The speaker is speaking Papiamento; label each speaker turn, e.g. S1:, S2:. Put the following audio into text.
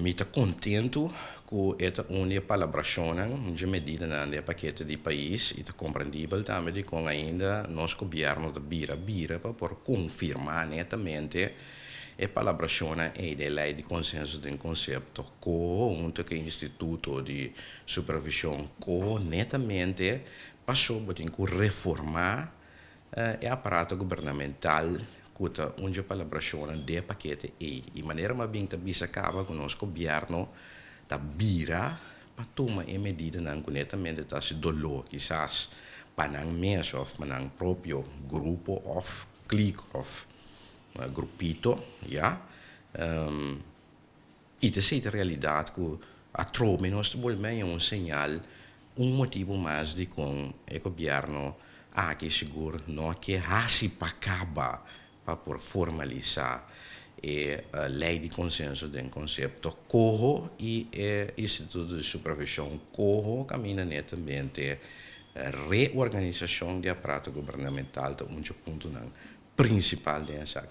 S1: Mi ta kontentu ku e ta un di e palabrashonnan, un dje medidanan di e pakete di pais i ta komprendibel tambe dikon ainda nos gobièrnu ta bira bira pa por konfirmá netamente e palabrashonnan ei den lei di konsenso den konsepto koho huntu ku e instituto di supervishon koho netamente paso bo tin ku reformá e aparato gubernamental ku ta un dje palabrashonnan den e pakete ei. I manera mi a bin ta bisa kaba ku nos gobièrnu ta bira pa tuma e medidanan ku netamente ta hasi doló kisas pa nan mes òf pa nan propio grupo òf klik òf grupito, ya. I ta esei ta realidat ku atrobe nos ta bolbe haña un señal, un motibu mas dikon e gobièrnu aki sigur no ke hasi pa kaba pa por formalisá e lei di konsenso den konsepto koho i e instituto di supervishon koho kaminda netamente reorganisashon di aparato gubernamental ta un dje puntonan prinsipal den esaki.